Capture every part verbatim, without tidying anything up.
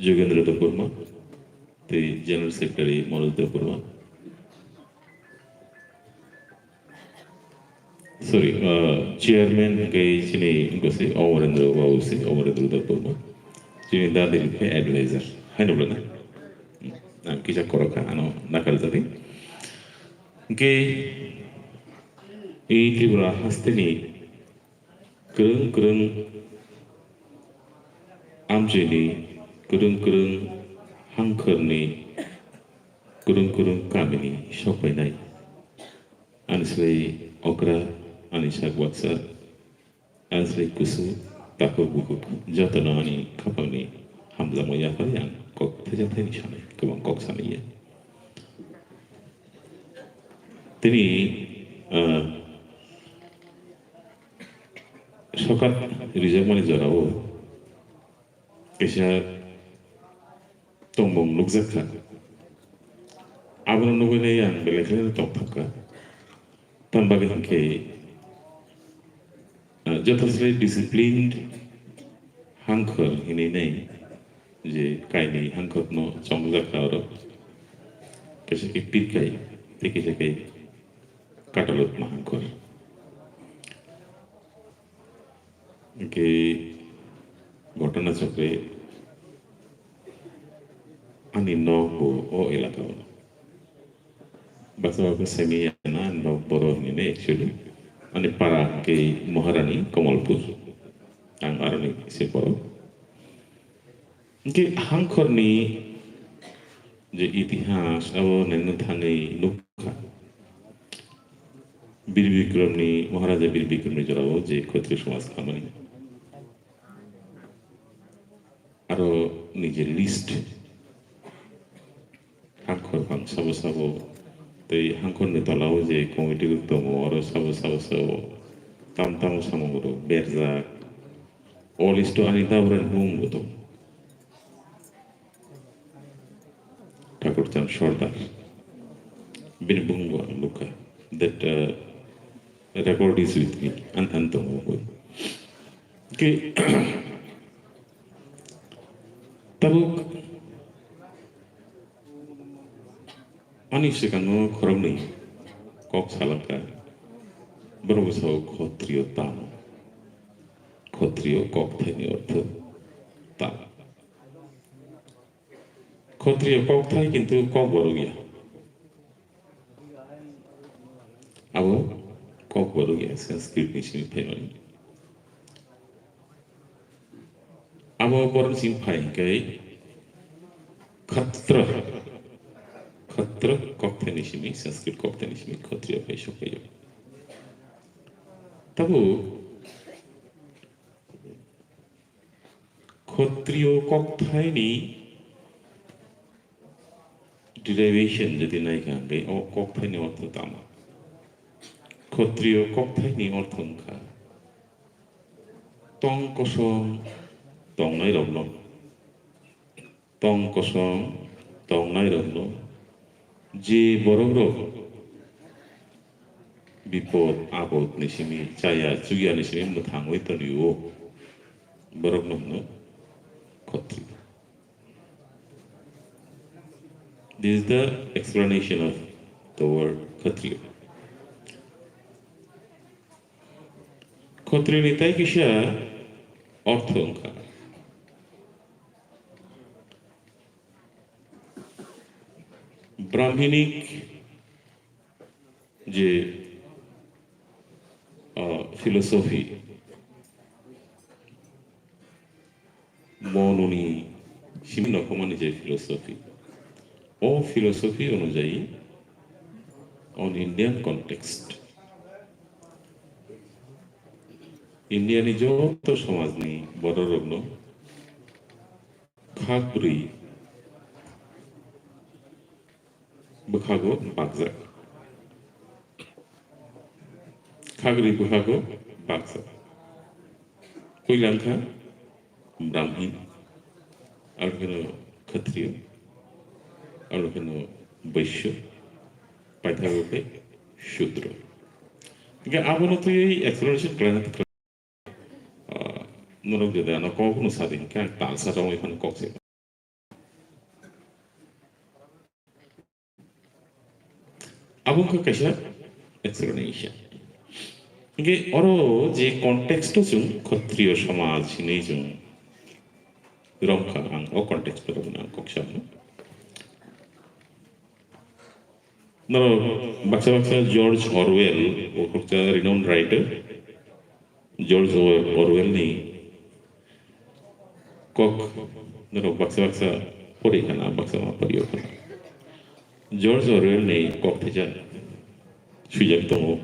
Jogendra Debbarma, tei General Secretary Manoj Debbarma. Sorry, uh, Chairman hwnkhe chini wngkha se Amarendra Babu se, Amarendra Debbarma. Chini dadi hwnkhe advisor. Haino bwlana? Ang kisa korokha, ano nakar jagwi. Hwnkhe, i Tripura hasteni kwrwng kwrwng amchini, kwrwng kwrwng hangkhorni, kwrwng kwrwng kamini sokphainai. Ani swlai okra, ani sak baksa, ani swlai kusu, takhuk bukhuk, jotono ani khapangni hamjakma yaphar yang kok thaijakthai ni sanai, kwbang kok sanai ya. Tini, ah, sokat rijakmani jorao kaisa tongmung nukjak kha. Abono nugwi nai ang belai kheno tongthok kha. Tamni bagwi hwnkhe, ah, joto se disciplined hangkhor hinwi nai je kainwi hangkhorno chongjak kha oro. Kaisa khe pirkai, tei kaisa khe katalotma hangkhor. Hwnkhe ghotona chakre ani nok bo o elaka o. Baksa baksa simi ya na, ani nok boro hinwi ne actually. Ani para hwnkhe Maharani Kamalpur. Ang aroni se boro. Hwnkhe hangkhorni je itihas abo naina thangwi nukha. Bir Bikramni, Maharaja Bir Bikramni jorao je Khatri somaj khamani. Aro ni je list hangkhor phang sabo sabo tei hangkhorni tolao je committee rok tongo, oro sabo sabo sabo tam tamo samung rok berjak. O list o ani dabrani mung bo tongo. Thakur Chand Sardar. Bini bung bo ang nukha. That, uh, record is with me. An, an tongo bo. Ke, tabuk ani swkango khoroknwi kok salangkha. Borok bwsao Khotriyo tamo. Khotriyo kokthaini ortho tamo. Khotriyo kokthai kintu kokborok ya. Abo kokborok ya, Sanskrit ni simi phaimani. Abo borok simi phai hwnkhe khatra, khatra kokthai ni simi, Sanskrit kokthai ni simi khotriyo phai sokphaio. Tabuk Khotriyo kokthaini derivation jodi naikha, hwnkhe o kokthaini ortho tamo? Khotriyo kokthaini ortho wngkha tong kosong tongnairokno, tong kosong tongnairokno, je borokrok bipod apod ni simi, chaya chuya ni simi mwthangwi tonwi o, borokno hwno khotri. This is the explanation of the word Khatriya. Khatriya ni tai kisa ortho wngkha Brahminic je, ah, philosophy, monuni simi nokhormani je philosophy, o philosophy onujayi on Indian context, India ni joto somajni bororokno khakbrwi bwkhago bakjak. Khakbrwi bwkhago bakjak. Puila wngkha Brahmin, aro kheno Khatriyo, aro kheno Baishyo, paithago khe Shudro. Hingkhe abono twiwi explanation khlaina, ah, norok jodi ano kok no sadi hingkhe ang talsa rwngwi phano kok se. Abo wngkha kaisa explanation. Hingke oro je context o chwng Khattriyo samaj hinwi chwng romkha, ang o context o romna ang kok sa hwnwi. Norok baksa baksa George Orwell, o baksa renowned writer, George Orwell ni kok norok baksa baksa pori khana, baksa ma pori khana. George Orwell ni kok theja swijak tongo.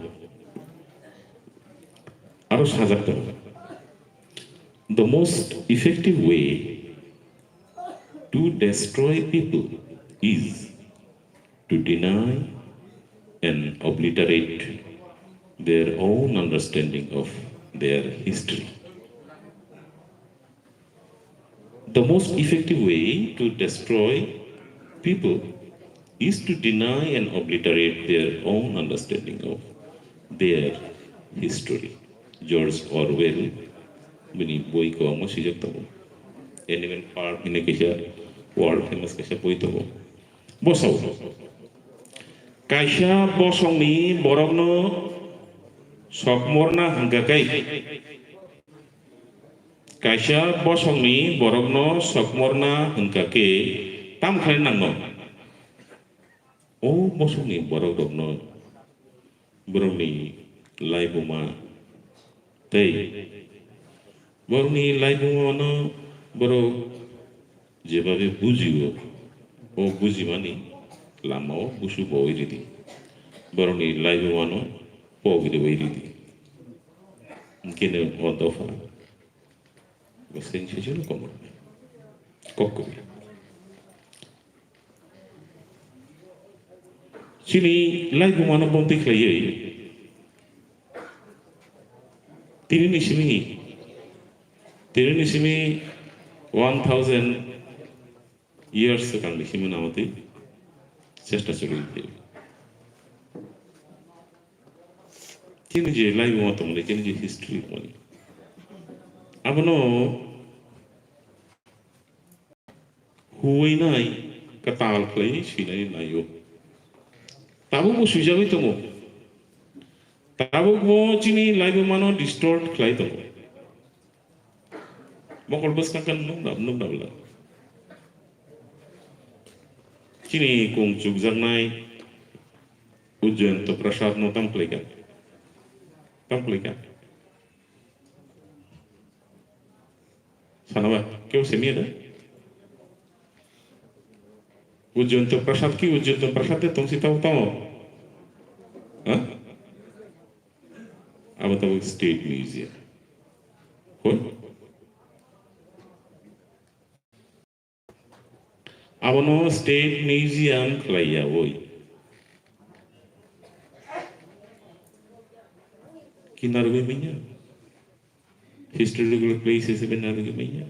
Aro sajak tongo. The most effective way to destroy people is to deny and obliterate their own understanding of their history. The most effective way to destroy people is to deny and obliterate their own understanding of their history. George Orwell bini boi kwbangma swijak tongo. Animal Farm hinwi kaisa world famous kaisa boi tongo. Bosong. Kaisa bosongni borokno sokmorna hwnkha khe, kaisa bosongni borokno sokmorna hwnkha khe tam khlai nangno? O bosongni borok rokno borokni laibuma tei borokni laibuma no borok jebabe bujio, o bujimani lamao busu boi ridi. Borokni laibuma no pok ribai ridi. Hingke no o dopha. Bwswng sijolo komor. Kok kubui. Chini laibuma no bonti khlaiwi. Tini ni simi, tini ni simi one thousand years swkang ni simi namo twi chesta choli twi. Chini je laibuma tongmani, chini je history tongmani. Abono huwi nai, kwtal khlai swinai naio. Tabukbo swijagwi tongo. Tabukbo chini laibumano distort khlai tongo. Mokol bwskang khe nukna, nukna bwla. Chini kung chukjaknai Ujjayanta Prasad no tam khlaikha? Tam khlaikha? Sanaba, keu semiya da? Ujjayanta Prasad ki Ujjayanta Prasad de tongsi tau tamo? Ha? Abo tabuk State Museum. Hoi? Abono State Museum khlaiya oi. Ki narwgwi manya? Historical places bai narwgwi manya.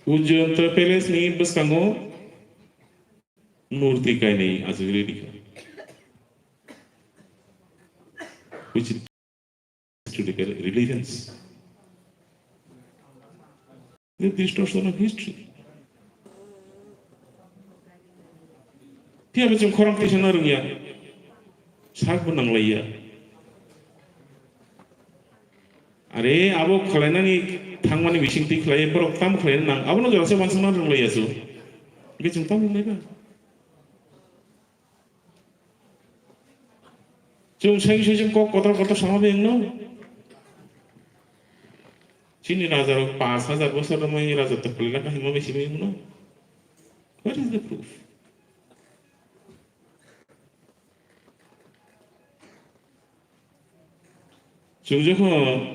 Ujjayanta Palace ni bwskango murti kainwi achugwi rikha. Which is historical relevance. The distortion of history. Phiya bo chwng khorang tisana rwngya. Sakbo nanglaiya. Are abo khwlainani thangmani bisingtwi khlaiya, borok tamo khwlaina nang, abono jorasa uansukna rwnglaiya chwng. Hwnkhe chwng tamo rwnglaiba? Chwng sai sai chwng kok kotor kotor sama beng no. Chini raja rok pash hajar bosor romwi raja to khwlaina kahima bai simi no. What is the proof? Chwng jokhon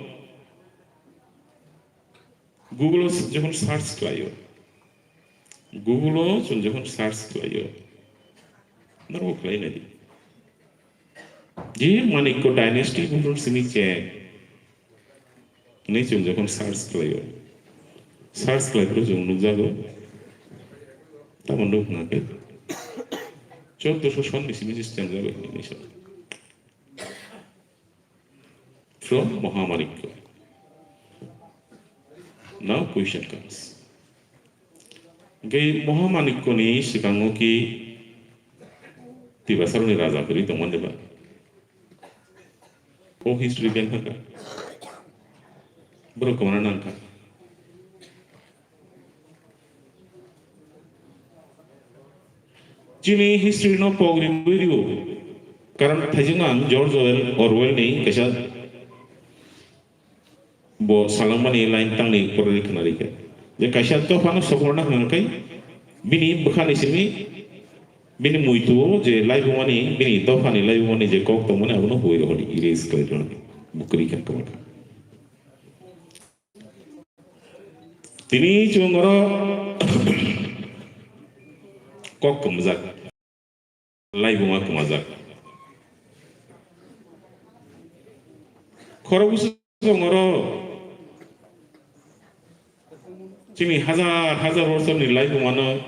Google-o jokhon search khlaio, Google-o chwng jokhon search khlaio, norok khlai nai di. Je Manikya dynasty buphuru simi cheng hinwi chwng jokhon search khlaio, search khlai phuru chwng nukjago, tamo nuk hwnkhe chordoso sonni simi je chengjago hinwi sa. From Mahamanikya. Now question comes. Hingke Mahamanikya ni swkango ki Tiprasarokni raja kwrwi tongmani ba. O history beng kha. Borok kwmana nang kha. Chini history no pogri rio. Karon thaijwk ang George Orwell, Orwell ni kaisa bo salangmani line tangni porori khwnarikha. Je kaisa dophano sokorna hwnka khe bini bwkhani simi bini muitu je laibumani bini dophani laibumani je kok tongmani abono huwi rohordi erase khlai rohordi. Bukri kha kwbangkha. Tini chwng oro kok kwmjak, laibuma kwmajak. Khorokbwswk chwng oro chini hajar hajar bosorni laibumano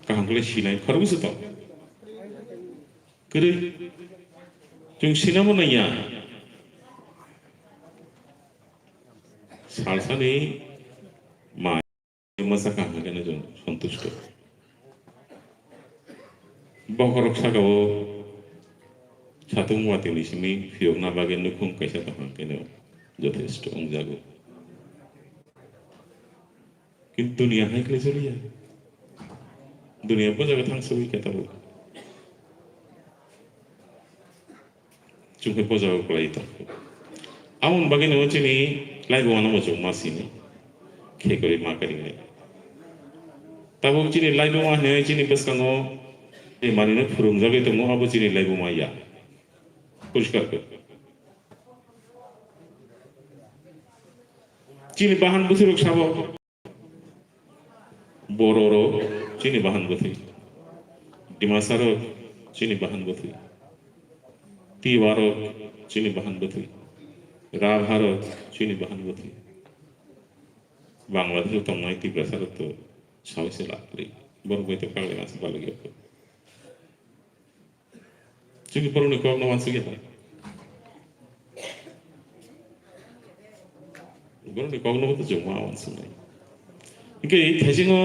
kaham khlai sinai khorokbwswk tong. Kwrwi chwng sinamo naiya. Salsani mai masa kaham khe no chwng santusto. Bokhorok saka o satung watwi ni simi phiyokna bagwi nukhung kaisa kaham khe no jothesto wngjago. Kintu dunia hai khlai chaliya. Dunia bo jaga thang sogwi khe tabuk. Chwng khe bo jaga kwlai tong. Aboni bagwi no chini laibuma no muchung ma sini. Khe kwrwi ma kwrwi nai. Tabuk chini laibuma hwnwi chini bwskango tei manwi no phwrwngjagwi tongo abo chini laibuma ya. Poriskar khe. Chini bahan bwthwirok sabo. Bororok chini bahan bwthwi. Dimasarok chini bahan bwthwi. Tiwarok chini bahan bwthwi. Rabharok chini bahan bwthwi. Bangladesh tongnai Tiprasarok to sawi se lakli. Borok bai to kaglai masa baligi. Chini borokni kokno uansukya ta. Borokni kokno bo to chwng ma uansuknai. Hingke thaisingo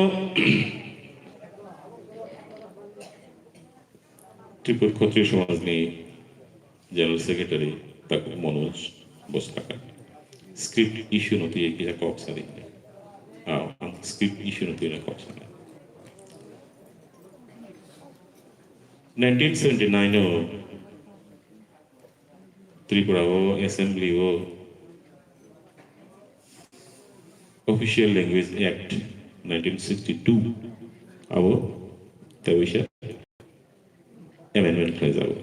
Tripur Khatriya Samajni General Secretary Taku Manoj Bosaka script issue no twiwi kisa kok sadi. Ah, ang script issue no twiwi kok sadi. Nineteen seventy-nine o Tripura o Assembly o Official Language Act nineteen sixty-two abo tei waisa amendment khlaijago.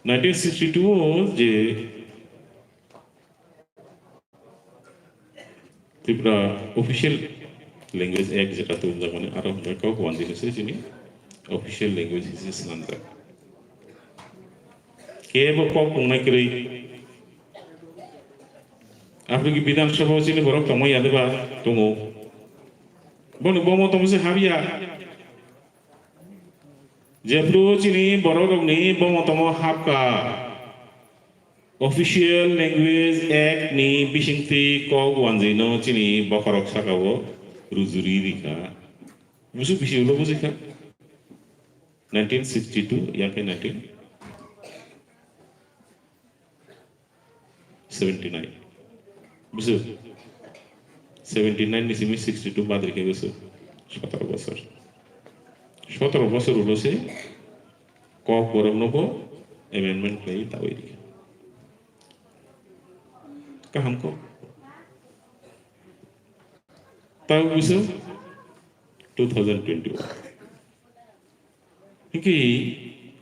Nineteen sixty-two o je Tripura Official Language Act jeta tubunjakmani aro hwnbai kok wanjwi se chini official language hise swnamjak. Kebo kok wngnai kwrwi. Aphuru ki Bidhan Sabha o chini borok tongma yadeba tongo. Bono bomo tongma se habya. Jephuru chini borok rokni bomo tongma habka. Official Language Act ni bisingtwi kok wanjwino chini bokhorok sakao rujuri rikha. Busu bisi ulo bujikha. Nineteen sixty-two, yang khe nineteen seventy-nine. Busu seventy-nine ni simi sixty-two bad rikha busu. Sotoro bosor. Sotoro bosor ulo se kok borok no bo amendment khlai tawi rikha. Kaham kok. Tau busu two thousand twenty-one. Hingke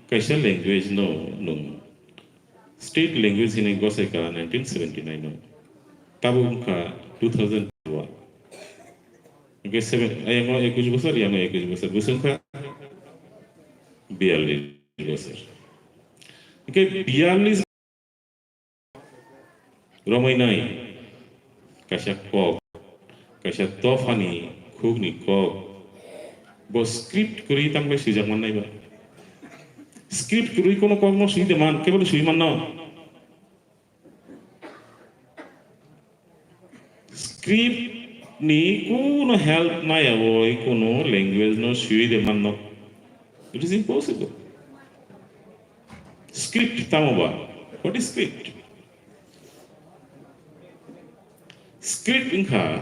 kaisa language no nung state language hinwi gosai ka nineteen seventy-nine no. Tabuk wngkha two thousand twenty-one. Hingke seven, ayang o ekush bosor, yang o ekush bosor. Busu wngkha biyallis bosor. Hingke biyallis romwi nai kaisa kok, kaisa dophani khukni kok, bo script kwrwi tamo swijak mannai ba? Script kwrwi kono kokno swi de man, kebo swi manno. Script ni kuno help naiyawi kuno language no swi de manno. It is impossible. Script tamo ba? What is script? Script wngkha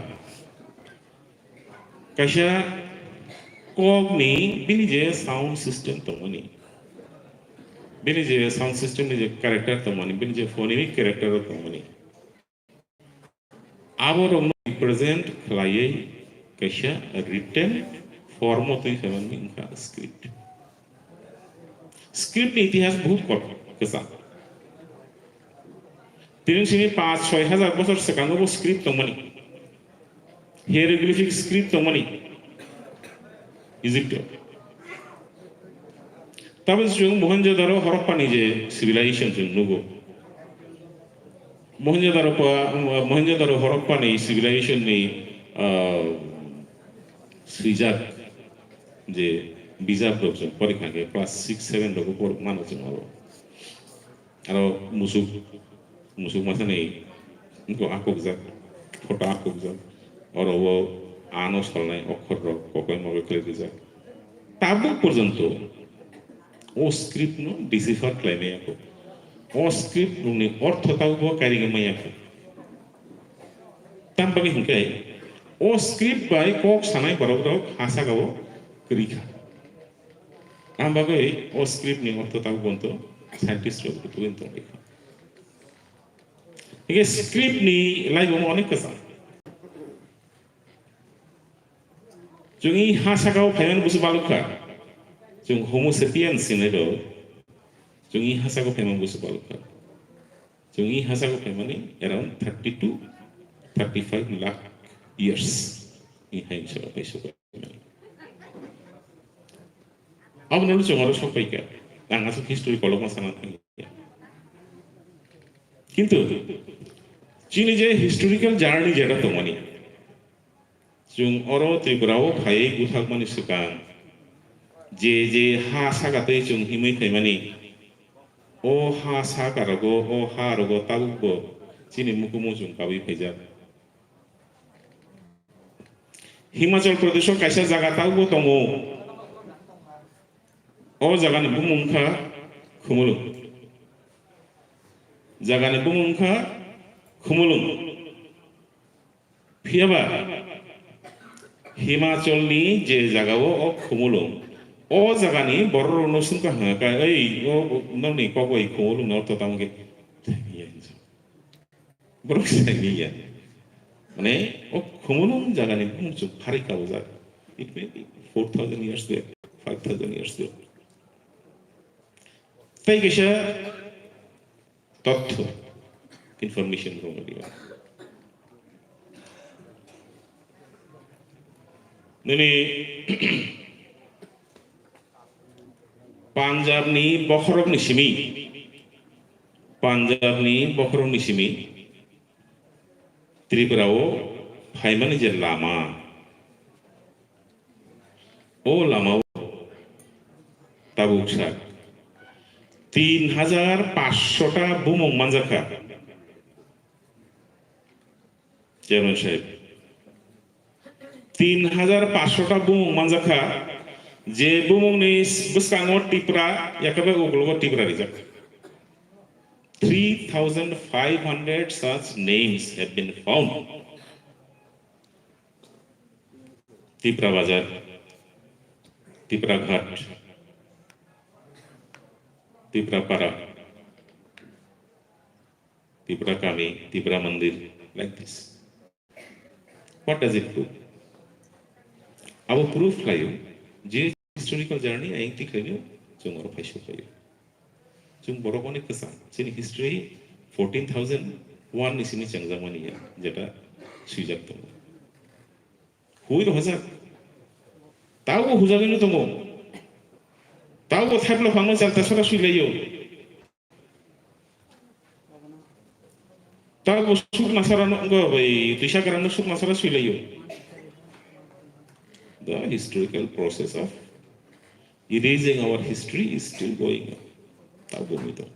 kaisa kokni bini je sound system tongmani, bini je sound system ni je character tongmani, bini je phonemic character tongmani, abo rokno represent khlaiwi kaisa written form o twi khaimani wngkha script. Script ni itihas bahut kok-, kwcham. Tini sini panch soi hajar bosor swkango bo script tongmani. Hieroglyphic script tongmani. Egypt o. Tabuk chwng Mohenjo-daro Horoppani je civilization chwng nugo. Mohenjo-daro pa, Mohenjo-daro Horoppani civilization ni, ah, swijak je bijap rok chwng porikha khe class six, seven rok por mano chwng aro. Aro musuk, musuk masa ni wngkha akokjak, photo akokjak. Oro o ano solnai okhor rok koklai moklai khlai rijak. Tabuk porjonto o script no decipher khlai maya kho. O script rokni ortho tabuk bo kairing maya kho. Tam bagwi hinkhe o script bai kok sanai borok rok ha saka o kwrwi kha. Am bagwi o script ni ortho tabuk bonto scientist rok butugwi tongwi kha. Hinkhe script ni laibo onek kwcham. Chwngni ha saka o phaimani busu balukha. Chwng Homo sapiens hinwi rw. Chwngni ha saka o phaimani busu balukha. Chwngni ha saka o phaimani around thirty to thirty five lakh years ni hai saka o phaimani. Abo no chwng oro sok paikha. Ang aswk history kolokma sana thangya. Kintu chini je historical journey jeta tongmani, chwng oro Tripura o phaiwi guthakmani swkang je je ha saka tei chwng himwi phaimani, o ha saka rogo, o ha rogo tabukbo chini mukumu chwng kabwi phaijak. Himachal Pradesh o kaisa jaga tabukbo tongo. O jagani bumung wngkha Khumulwng. Jagani bumung wngkha Khumulwng. Phiyaba Himachal ni je jaga o, o Khumulwng, o jagani borok rokno swngkha hwnka, "Ei, o, o, nokni kok bai Khumulwng no ortho tamo khe?" Borok sai ya. Mane, o Khumulwng jagani bumung chwng pharwi kabujak. It may be four thousand years there, five thousand years there. Tei kaisa totho, information rwngmani. Nini Punjab ni bokhorok ni simi, Punjab ni bokhorok ni simi, Tripura o phaimani je lama, o lama o tabuk sak tin hajar paanch sho ta bumung manjakha. Chairman sahib, tin hajar paanch sho ta bumung manjakha, je bumung ni bwskango Tipra, yakabe ukologo Tipra rijak. Three thousand five hundred such names have been found. Tipra Bazar, Tipra Ghat, Tipra Para, Tipra Kami, Tipra Mandir, like this. What does it prove? Abo proof khlaio je historical journey ayang tik khlaio, chwng oro phaisok khlaio. Chwng borok onek kwchang, chini history fourteen thousand one ni simi chengjakmani ya, jeta swijak tongo. Hui rw hojak. Tabo hujagwino tongo. Tabo thaiphla phangno chalta sora swilaio. Tabo sukna sara no, ngo bai, twisa karang no sukna sara swilaio. The historical process of erasing our history is still going on. Tabo mito.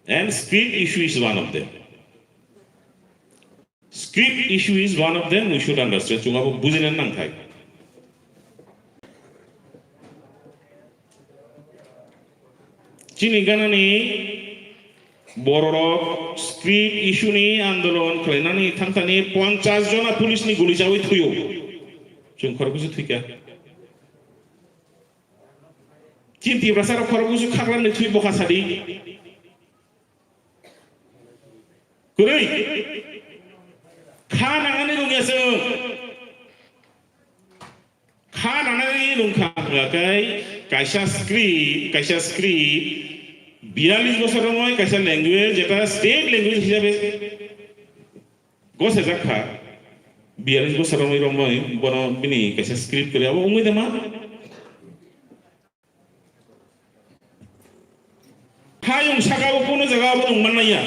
And script issue is one of them. Script issue is one of them, we should understand. Chwng abo bujina nangthai. Chini ganani bororok script issue ni andolon khlainani thangthani ponchas jona police ni guli chawi thuio. Chwng khorokbwswk thwikha. Chini Tiprasa rok khorokbwswk khaklan ni thwi bokha sadi. Kwrwi. Kha nangani rungya chwng. Kha nanani rungkha hwnkha khe kaisa script, kaisa script, biyalish bosor romwi kaisa language, jeta state language hisabe gosajak kha. Biyalish bosor romwi romwi bono bini kaisa script kwrwi abo wngwi tongma. Hayung saka o kuno jaga abo nung manmaya.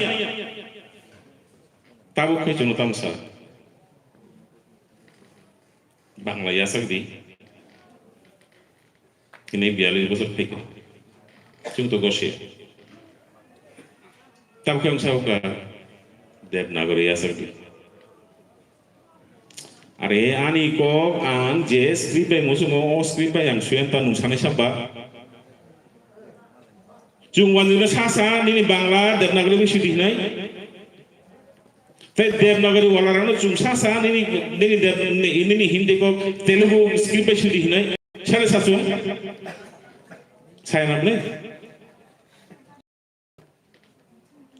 Tabuk khe chwngno tamo sa. Bangla yasak di. Ini biyalish bosor phaikha. Chwng to gosi. Tabuk khe wngsa wngkha Devanagari yasak di. Are ani kok ang je script bai musumo, o script bai ang suyam ta nung sanai sabba. Chwng wanjwkno sa sa nini Bangla Devanagari bai sudi hinai. Tei Devanagari wala rano chwng sa sa nini, nini Dev-, nini Hindi kok Telugu script bai sudi hinai. Sare sa chwng. Saya namle.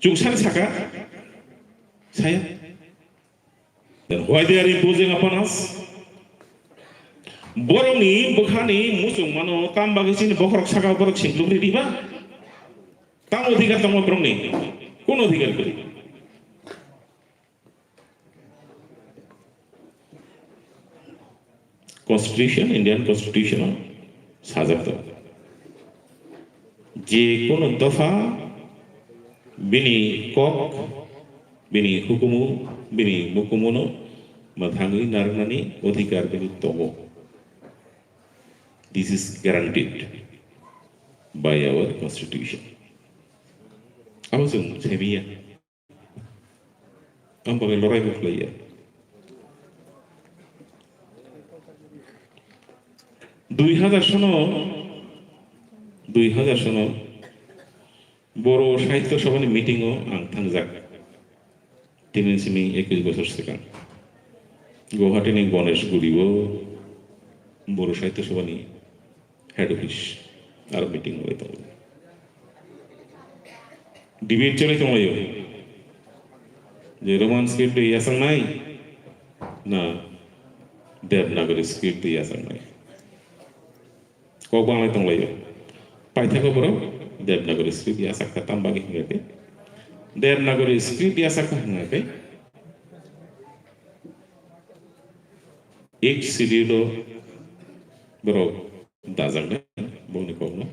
Chwng sani saka, saya. Then why they are imposing upon us? Borokni bwkhani muchungmano tam bagwi chini bokhorok saka borok simluk ridi ba? Tam odhikar tongo borokni? Kun odhikar kwrwi? Constitution, Indian Constitution o sajak tongo. Je kono dopha bini kok, bini hukumu, bini mukumuno mwthangwi narwknani odhikar bini tongo. This is guaranteed by our constitution. Abo chwng semiya. Ang bagwi lorai bo khlaiya. Dui hajar sono, dui hajar sono Boro Sahitya Sabhani meeting o ang thangjak. Tini simi ekwis bosor swkang. Guwahati ni Ganesh Guri o Boro Sahitya Sabhani head office aro meeting wngwi tongo. Debate choli tonglaio. Je Roman script de yasaknai na Devanagari script de yasaknai. Kok banglai tonglaio. Paithakgo borok Devanagari script yasakha tam bagwi hwnga khe. Devanagari script yasakha hwnga khe. Eighth schedule o borok dajaknai bongni kokno.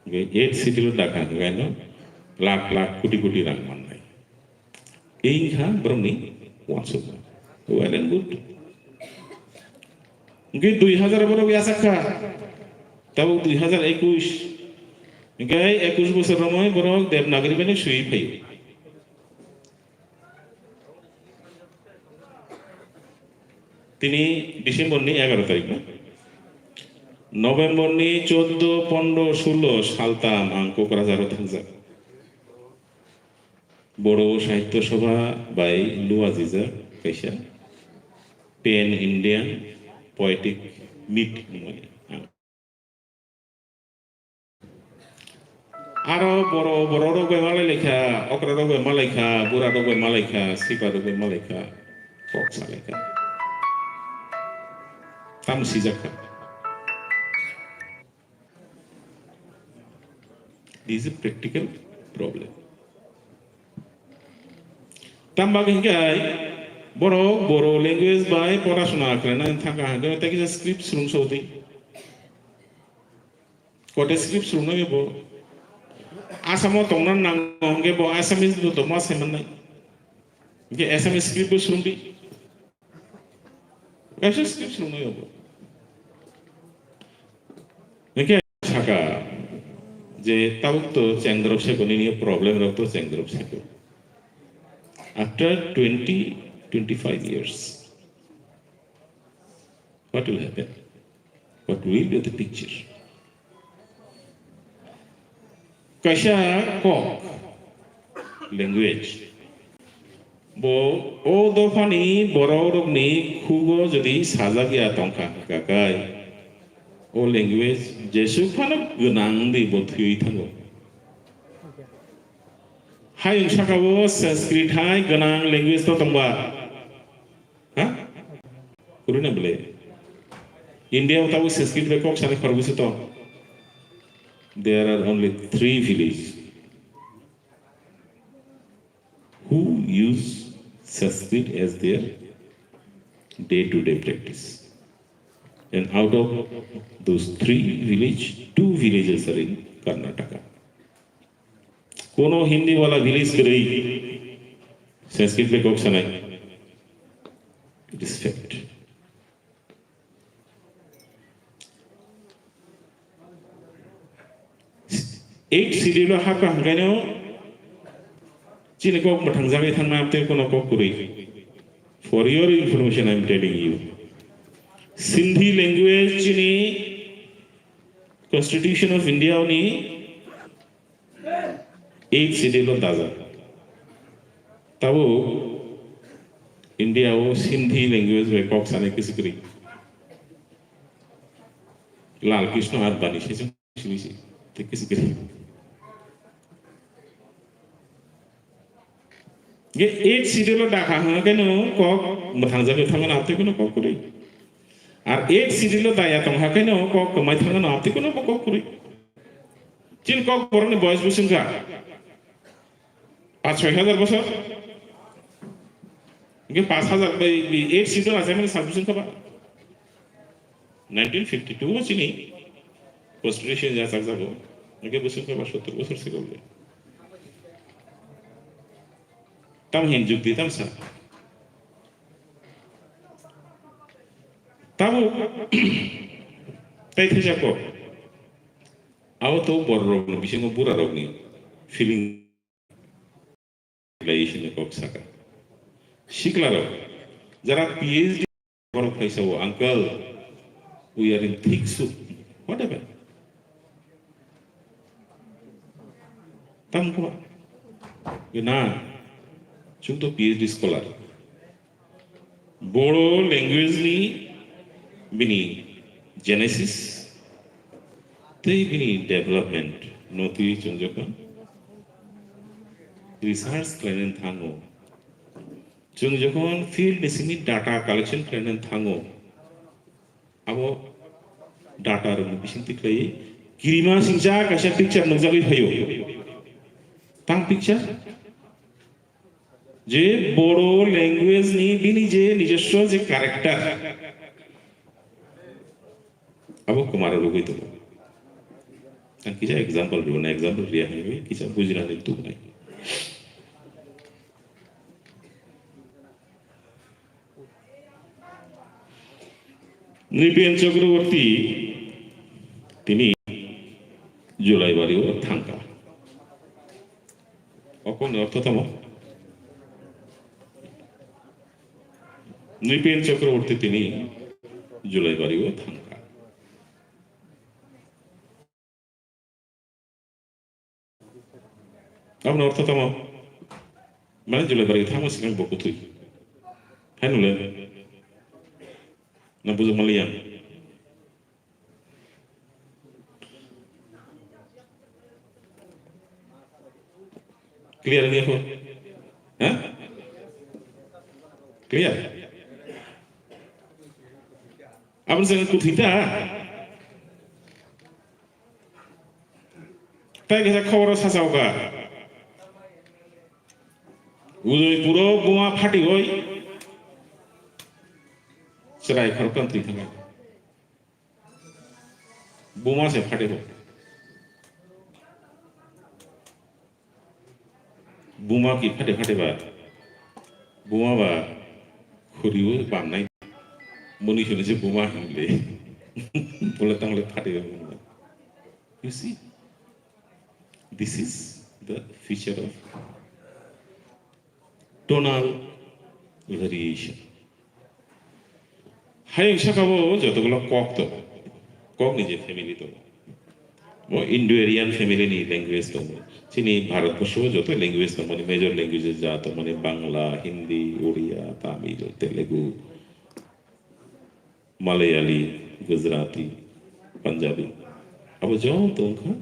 Hwnkhe eighth schedule o dakha hwnkhe no lakh lakh koti koti rang mannai. Ei wngkha borokni uansukma. Well and good. Hwnkhe dui hajar borok yasakha. Tabuk dui hajar ekwis. Hwnkhe ekwis bosor romwi borok Devanagari bai swiwi phaio. Tini December ni egaro tarik na? November ni choddo, pondro, sullo saltam ang Kokrajharo thangjak. Bodo Sahitya Sabha bai luajijak kaisa Pan Indian Poetic Meet hwnwi ang Aro boro, bororok bai malai laikha, okrarok bai malai kha, burarok bai malai kha, siparok bai malai kha, kok salai kha. Tamo sijak kha. This is a practical problem. Tamo bagwi hwnkhe ai borok Boro language bai porasona khlaina thangkha hwnkhe tei kisa script swrwng sodi. Kote script swrwngnai bo. Asamo tongna nango hwnkhe bo Assamese bo tongma sai mannai. Hwnkhe Assamese script bo swrwngdi. Kaisa script swrwngnai bo. Hwnkhe saka je tabuk to chengdrop seko nini problem rok to chengdrop seko. After twenty, twenty-five years, what will happen? What will be the picture? Kaisa kok, language. Bo o dophani bororokni khugo jodi sajak ya tongkha hwnkha kai, o language jesuk phano gwnang di bo thwiwi thango. Hayung saka o Sanskrit hai gwnang language to tongba. Ha? Kurina bele. India o tabo Sanskrit bai kok sanai khoroksa to. There are only three villages who use Sanskrit as their day-to-day practice. And out of those three village, two villages are in Karnataka. Kono Hindi wala village kwrwi Sanskrit bai kok sanai. It is fact. Eighth schedule o hapkha hwnkhaino chini kok mwthangjagwi thangna amtwi kono kok kwrwi. For your information, I am telling you. Sindhi language chini Constitution of India ni eighth schedule o dajak. Tabo India o Sindhi language bai kok sanai kisi kwrwi. Lal Krishna Advani se sini se te kisi kwrwi. Ge eighth schedule o dakha hwnkhe no kok mwthangjagwi thangmani amtwi kono kok kwrwi. Ar eighth schedule o daya tong hakhe no kok kwmai thangmani amtwi kono kok kwrwi. Chini kok borokni boyes bo swngkha. Paanch soi hajar bosor. Hingke paanch hajar bai, bai eight seat o achaimani sal bosong kaba. Nineteen fifty two o chini constitution ya chakjago. Hingke bosong kaba sottor bosor sikol de. Tam hin jukti tam sa. Tamo tai thajak ko. Abo to bororokni bisingo burarokni feeling lai sini kok saka. Siklarok, jara P H D borok phaisa o, "Uncle, we are in thick soup." What happened? Tam ko? Na, chwng to P H D scholar. Bodo language ni bini genesis tei bini development no twi chwng jokhon research khlainani thango, chwng jokhon field ni simi data collection khlainani thango, abo data rokni bisingtwi khlaiwi kirima singcha kaisa picture nukjagwi phaio. Tang picture? Je Bodo language ni bini je nijoswo je character, abo kwmaro rwgwi tongo. Ang kisa example rwnai, example riya hwnwi kisa bujinani tubunai. Nripen Chakraborty tini Julaibari o thangkha. Okoni ortho tamo? Nripen Chakraborty tini Julaibari o thangkha. Aboni ortho tamo? Mane Julaibari thangma sikang bo kuthwi. Hai nule? Na bujak maliya? Clear wngya kho? Ha? Clear? Aboni sikang kuthwi ta? Tei kaisa khoboro sachao kha. Udaipuro buma phatiwi chwrai khoroktham twi thangkha. Buma se phatigo. Buma ki phate phate ba. Buma ba khuriwi bamnai. Moni suni se buma hinle. Bole tangle phate ba buma. You see? This is the feature of tonal variation. Hayung saka bo jotogulo kok to. Kok ni je family to. Bo Indo-Aryan family ni language tongo. Chini Bharat borsho o joto language tongmani, major languages ja と、mane Bangla, Hindi, Odia, Tamil, Telugu, Malayali, Gujarati, Punjabi. Abo joto wngkha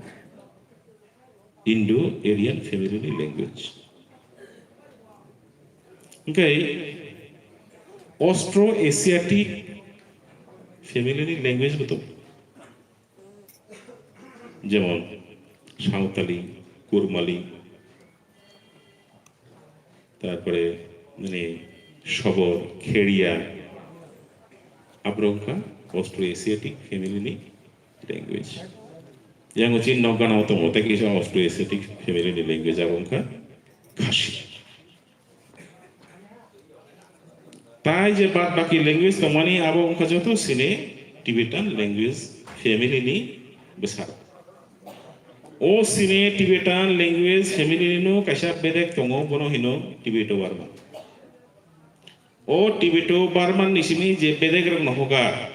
Indo-Aryan family ni language. Hingke Austro-Asiatic family ni language bo tongo. Jemon Sawtali, Kurmali, tarpore mane Sobor, Kheriya, aborok wngkha Austro-Asiatic family ni language. Yang uchi Nokgana o tongo, tei kisa Austro-Asiatic family ni language abo wngkha Khasi. Tai je bad baki language tongmani abo wngkha joto Sine Tibetan language family ni bwsarok. O Sine Tibetan language family ni no kaisa bedek tongo, bono hino Tibeto Barman. O Tibeto Barman ni simi je bedek rok no hogar.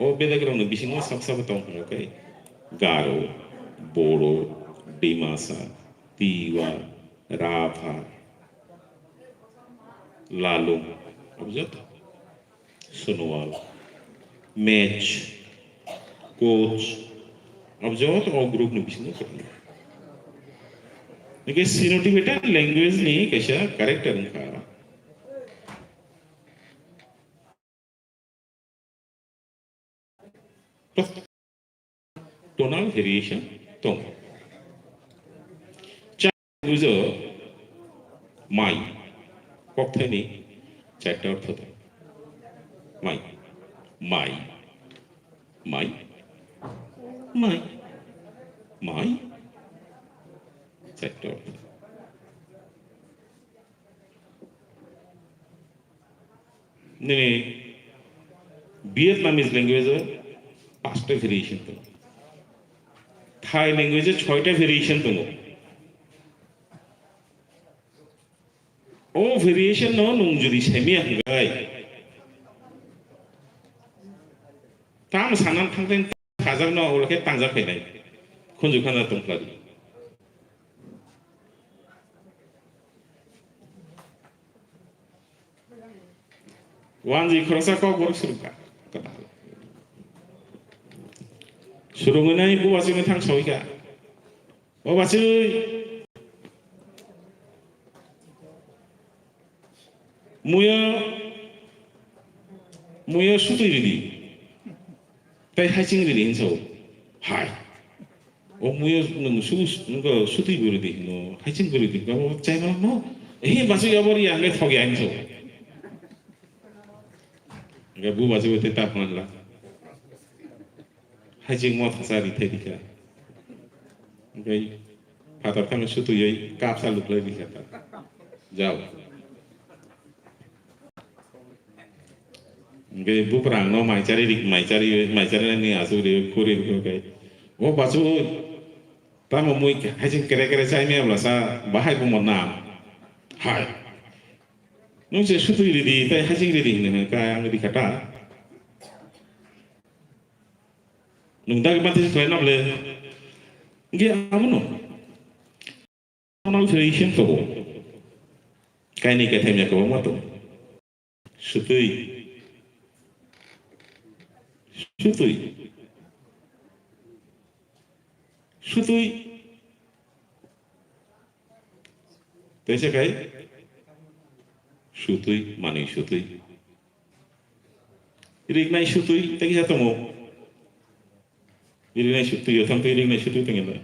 O bedek rok ni bisingo sak sabo tong hwnga khe Garo, Bodo, Dimasa, Tiwa, Rapha, Lalung, abo joto, Sonowal, Mech, Koch, abo joto o group ni bisingo kwrwngya. Hingke Sino-Tibetan language ni kaisa character wngkha. Tonal variation tongo. Cha bujo mai. Kokthaini charta ortho tongo. Mai. Mai. Mai. Mai. Mai. Charta ortho. Nini Vietnamese language o pasta variation tongo. Thai language o chhoita variation tongo. O variation no nung jodi saimaya hwnkhe tam sanan thangthang sajak no ulo khe tangjak khainai khunju khana tongkhladi. Wanji khoroksa kokborok surungkha. Surungwi nai bubachu no thang sawi kha. O bachwi, muyo, muyo sutwi ridi. Tai haiching ridi hinsa o. Hai. O muyo nung su, nung sutwi bo ridi hino, haiching bo ridi hino, abo chai ma no. Ehi bachwi abo ri ang le thok ya hinsa o. Ga bu bachwi te tap man la. Haiching mo thasa ri thai dikha. Hingke phatar thangwi sutuyoi kapsa luklai rikha ta. Jao. Hingke buprang no maichari rik-, maichari, maichari ni asuk ri kuri rik kai. O bachu tamo mui haiching kere kere chai me bla sa bahai bumo na. Hai. Nung se sutui ridi, tai haiching ridi hini hini kai ang rikha ta. Nung dagi mati se khlai nable. Nge amono. Tonal variation to. Kaini kathai mya ko mato. Sutui. Sutui. Sutui. Tei se kai? Sutui, manui sutui. Riknai sutui, tei kisa tongo. Riknai sutui, yo thang tei riknai sutui tongila.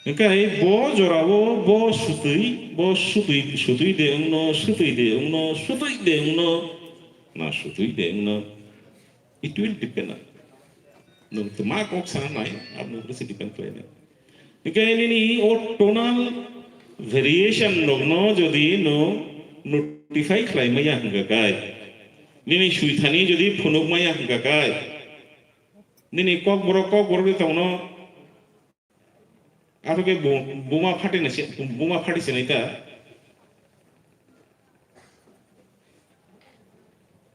Hingkai bo jorao bo sutui, bo sutui, sutui de wngno, sutui de wngno, sutui de wngno, na sutui de wngno. It will depend on. Nwng tma kok sana nai, aboni upore se depend khlai nai. Hingke nini o tonal variation rokno jodi nwng notify khlai maya hingka kai, nini suithani jodi phunuk maya hingka kai, nini kokborok kokborok de tongno, abo ke bu-, buma phati na se, buma phati se nai ta.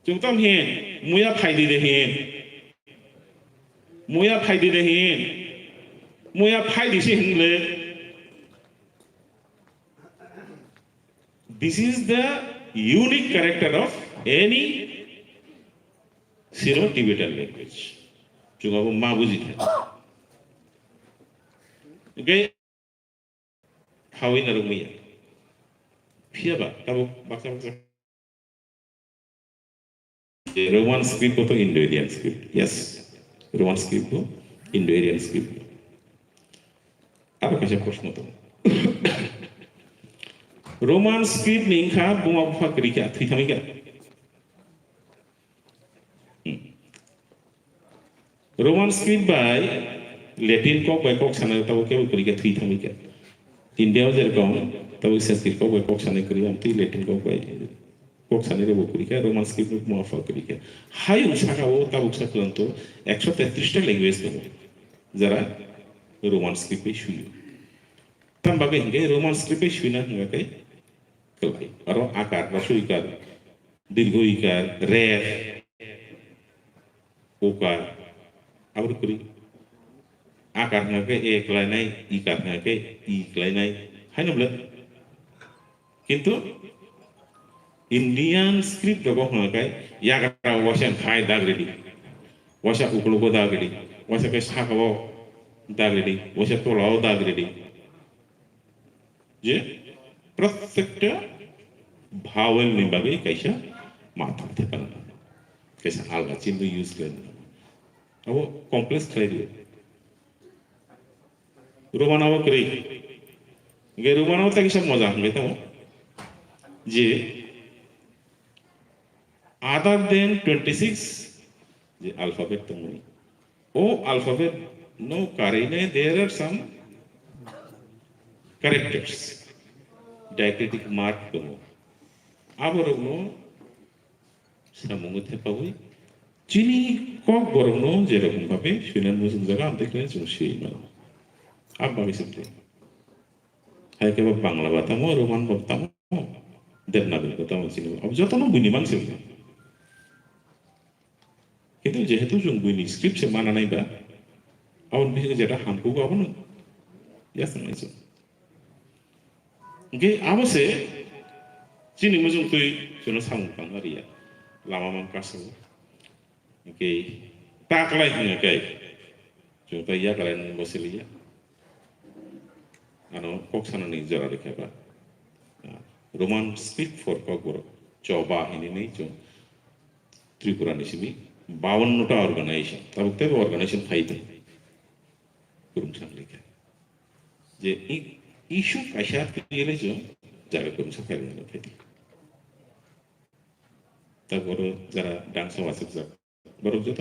Chwng tamo hin, muya phai di de hin. Muya phaidi de hin. Muya phaidi se hinle. This is the unique character of any Sino-Tibetan language. Chungo bo ma buji kha. Okay. Hawi na rungmiya. Phiya ba, tabo baksa baksa. Roman script to Indo-Aryan script. Yes. Roman script to Indo-Aryan script. Abo kaisa proshno to. Roman script ni wngkha buma bupha kwrwi kha, thwi thangwi kha. Hmm. Roman script bai Latin kok bai kok sanai tabo kebo kwrwi kha, thwi thangwi kha. India o jerokom tabo Sanskrit kok bai kok sanai kwrwi, amtwi Latin kok bai kok sanai rok bo kwrwi kha, Roman script no buma bupha kwrwi kha. Hayung saka o tabuk sa kwlwng to ekso tetris ta language tongo, jara Roman script bai suyo. Tam bagwi hinkhe Roman script bai suina hinkhe kwlai. Aro akar, hrasu ikar, dirgho ikar, ref, ukar, abo kwrwi. Akar hwnkhe e kwlainai, ikar hwnkhe i kwlainai. Haino bwle. Kintu Indian script rogo hwnkhe yagra waisa hai dag ridi. Waisa uklogo dag ridi. Waisa khe sakao dag ridi. Waisa tolao dag ridi. Je prottekta vowel ni bagwi kaisa matha thepana, kaisa alga chinwi use khlai. Abo complex khlai dio. Roman abo kwrwi. Ge Roman abo ta kisa moja hwnwi tamo. Je other than twenty six je alphabet tongmani. O alphabet no karine there are some characters, diacritic mark tongo. Aborokno samungo thepawi chini kok borokno jerokom bhabe suinani muchung jaga amtwi khe chwng swi mano. Abagwi site. Hai khe bo Bangla ba tamo, Roman ba tamo, Devanagari ba tamo chini. Abo jotono buini manse. Kintu jehetu chwng buini script se mana nai ba, aboni bisingo jeta hamkugo abono yasang nai chwng. Hingke abo se chini muchung twi chwngno samung tangna riya. Lama man kaso. Hingke ta kwlai hwnga khe chwng ta yakalai nang bo siliya. Ano kok sanani jora rikha ba. Ah, Roman script for Kokborok. Choba hinwi chwng Tripura ni simi bawanno ta organization. Tabuk teibo organization phai tong. Kurung sang rikha. Je i-, issue kaisa twi le chwng jaga kurung sa phai rwna phai tong. Ta boro jara dangsa wasuk jak. Borok joto.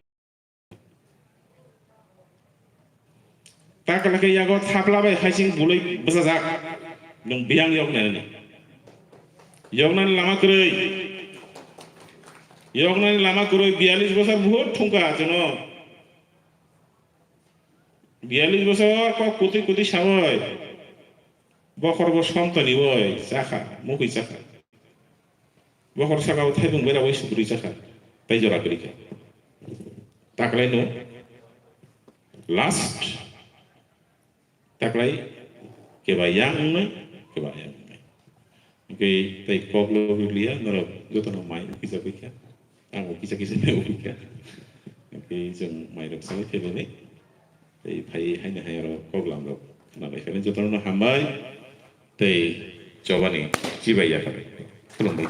Ta kala khe yago thapla bai haising bulai bwsajak. Nwng biyang yoknani. Yoknani lama kwrwi. Yoknani lama kwrwi, biyalish bosor buhut thungkha chwngno. Biyalish bosor kok kuti kuti sawi. Bokhorbo somtoni oi chakha, mukhui chakha. Bokhor sakao thaibung bera bai sugri chakha, tei jora kwrwi kha. Taklai no last, taklai keba yang wngnai, keba yang wngnai. Hingke tei kok logi liya, norok jotono mai ukijagwi kha. Ang ukisa kisa mai ukikha. Hingke chwng mairok sawi phaibai. Tei phai haino hai oro kok lamrok khwnalai kha. Jotono hambai tei chobani chibai ya kha. Khulumbai.